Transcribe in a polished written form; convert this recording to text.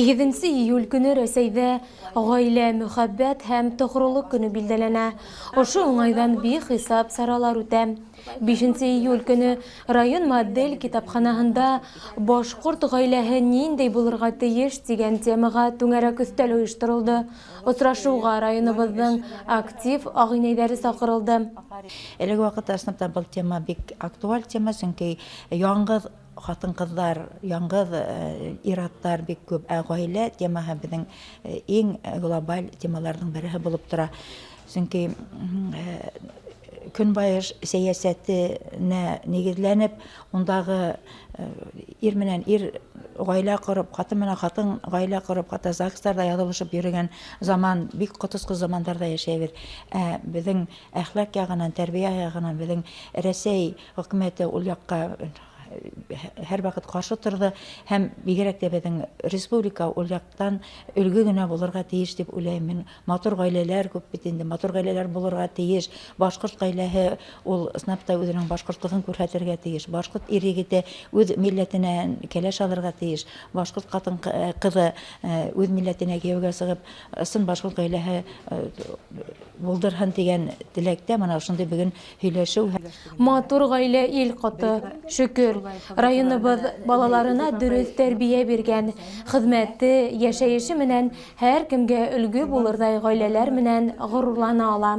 8 июль көнө Рәсәйҙә ғаилә, мөхәббәт һәм тоғролоҡ көнө билдәләнә. Ошо уңайҙан бихисап саралар үтә. 5 июль көнө район модель китапханаһында «Башҡорт ғаиләһе ниндәй булырға тейеш» тигән темаға түңәрәк өҫтәл ойошторолдо. Осрашыуға районыбыҙҙың актив ағинәйҙәре саҡырылды. Әлеге ваҡытта ысынлап та был тема бик актуаль тема, сөнки яңғыҙ ҡатын-ҡыҙҙар, яңғыҙ ир-аттар бик күп, ә ғаилә темаһы беҙҙең иң глобаль темаларҙың береһе булып тора. Сөнки көнбайыш сәйәсәтенә нигеҙләнеп, ундағы ир менән ир ғаилә ҡороп, ҡатын менән ҡатын ғаилә ҡороп, хатта ЗАГСтарҙа яҙылышып йөрөгән заман, бик ҡотосҡос замандарҙа йәшәйбеҙ. Ә беҙҙең әхлаҡ яғынан, тәрбиә яғынан беҙҙең Рәсәй хөкүмәте ул яҡҡа һәр ваҡыт ҡаршы торҙо, һәм бигерәк тә беҙҙең республика ул яҡтан өлгө генә булырға тейеш тип уйлайым мин. Матур ғаиләләр күп бит инде, матур ғаиләләр булырға тейеш. Башҡорт ғаиләһе ул ысынлап та үҙенең башҡортлығын күрһәтергә тейеш. Башҡорт ир егете үҙ милләтенә кәләш алырға тейеш. Башҡорт ҡатын ҡыҙы үҙ милләтенә кейәүгә сығып, ысын башҡорт ғаиләһе булдырһын тигән теләктә мына ошондай бөгөн һөйләшеү. Матур ғаилә ил ҡото, шөкөр. Районыбыҙ балаларына дөрөҫ тәрбиә биргән, хеҙмәте, йәшәйеше менән һәр кемгә өлгө булырҙай ғаиләләр менән ғорурлана ала.